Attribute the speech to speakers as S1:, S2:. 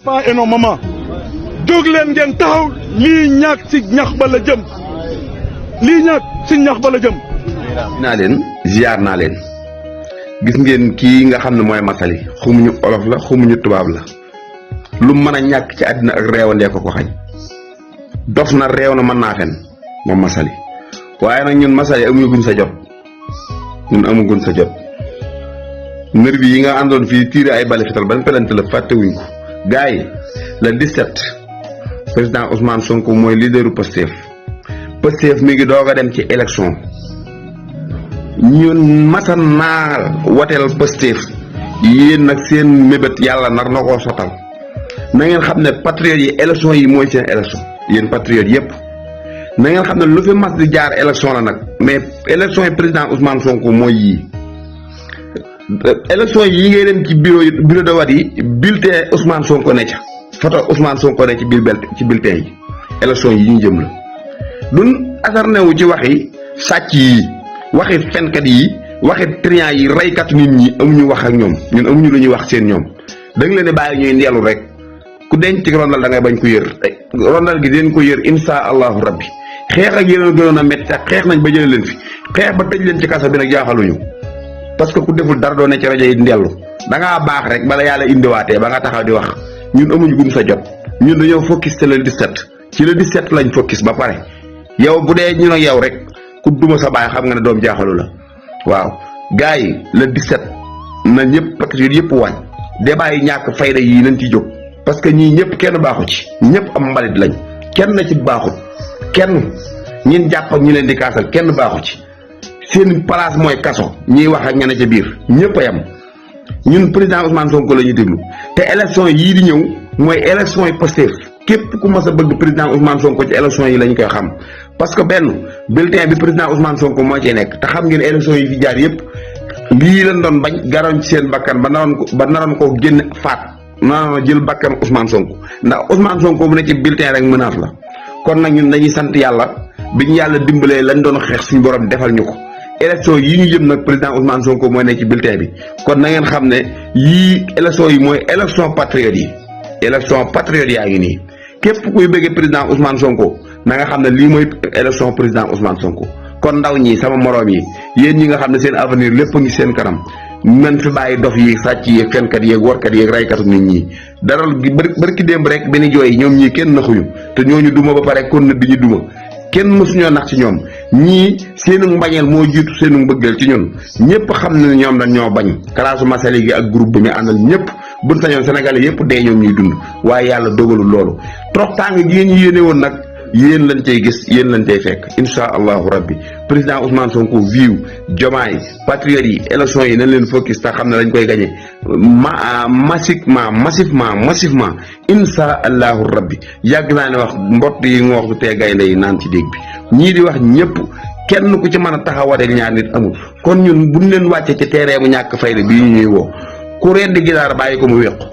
S1: papa et non maman jóg leen ngeen taxaw lii ñàkk ci ñax ba la jëm lii ñàkk ci ñax ba la jëm.
S2: naa leen ziar naa leen gis ngeen kii nga xam ne mooy Massaly xumuñu olof la xumuñu tubaab la lu mën a ñàkk ci àddina ak réewandee ko xañ dof na réew na mën naa fen moom Massaly waaye nag ñun Massaly amuñu sa jot ñun amugun sa jot nervi yi nga àndoon fii tiire ay bali fital ban pelante la fàttewuñ ko gars yi le 17 président Ousmane Sonko mooy leaderu Pastef mi ngi doog a dem ci élection ñun masa naa wateel Pastef yéen nag seen mébét yàlla nar na koo sotal na ngeen xam ne patriotes yi élection yi mooy seen élection yéen patriotes yëpp na ngeen xam ne lu fi mas di jaar élection la nag mais élection yi président Ousmane Sonko mooy yii élection yi ngay dem ci bureau de vote yi bulletin Ousmane Sonko ne ca photo Ousmane Sonko ne ci bulletin yi élection yi ñu jëm la duñ asarne wu ci waxi sàcc yi waxi fenkat yi waxi triant yi reykat nit ñi amuñu wax ak ñoom ñun amuñu lu ñuy wax seen ñoom da nga leen di bàyyi ñuy ndeelu rek ku denc ci rondal da ngay bañ ko yër rondal gi deen ko yër insha allahu rabbi xeex ak yéen gënoon a métti ak xeex nañ ba jëlee leen fi xeex ba tëj leen ci kaso bi nag jaaxaluñu parce que ku deful dara doo ne ci rajo yi ndellu da ngaa baax rek bala yàlla indiwaatee ba nga taxaw di wax ñun amuñu gum sa jot ñun dañoo focus te le 17 ci le 17 lañ focus ba pare yow bu dee ñu ne yow rek ku duma sa baay xam nga ne doom jaaxalu la waaw gars yi le 17 na ñëpp patriote yëpp waaj débat yi ñàkk fayda yi nañ ci jóg parce que ñii ñëpp kenn baaxu ci ñëpp am mbalit lañ kenn na ci baaxut kenn ñin jàpp ak ñu leen di kaasal kenn baaxu ci seen place mooy kaso ñiy wax ak ñene ca biir ñëpp a yam ñun président Ousmane Sonko la ñuy déglu te élection yii di ñëw mooy élection yi Pastef képp ku mas a bëgg président Ousmane Sonko ci élection yi lañ koy xam parce que benn bulletin bi président Ousmane Sonko moo cee nekk te xam ngeen élection yi fi jaar yëpp lii lañ doon bañ garoon ci seen bakkan ba naroon ko génn faat naroon jël bakkan Ousmane Sonko ndax Ousmane Sonko mu ne ci bulletin rek menace la kon nag ñun dañuy sant yàlla bi ñu yàlla dimbalee lañ doon xeex suñu borom defal ñu ko élection yi ñu jëm nag président Ousmane Sonko mooy nekk ci bulletin bi kon na ngeen xam ne yii élection yi mooy élection patriote yi élection patriote yaa ngi nii képp kuy bëggee président Ousmane Sonko na nga xam ne lii mooy élection président Ousmane Sonko kon ndaw ñi sama moroom yi yéen ñi nga xam ne seen avenir lépp a ngi seen kanam man fi bàyyi dof yi sàcc yi fenkat yi warkat yi raykatu nit ñi dara barki démb rek benn jooy ñoom ñii kenn naxuñu te ñooñu duma ba pare kon na diñu duma kenn mësuñoo nax ci ñoom ñii seenu mbañeel moo jiitu seenu mbëggeel ci ñun ñëpp xam ne ñoom dañ ñoo bañ kalaasu Massaly gi ak groupe bu ñu àndal ñëpp buñ sañoon Sénégalais yëpp dee ñoom ñuy dund waaye yàlla dogalul loolu toroxtaange gi ngeen yéene woon nag yéen lañ cay gis yéen lañ cay fekk insha allahu rabbi président Ousmane Sonko viiw Diomaye patriotes yi élection yi nañ leen focus te xam ne dañ koy gagné massivement insha allahu rabbi yàgg naa ne wax mbott yi nga wax du tee gaynde yi naan ci dégg bi ñii di wax ñëpp kenn ku ci mën a taxawaateel ñaar nit amul kon ñun buñ leen wàccee ci terrain mu ñàkk fayda bii ñu ñuy woo ku reen di gidaar bàyyi ko mu wéqu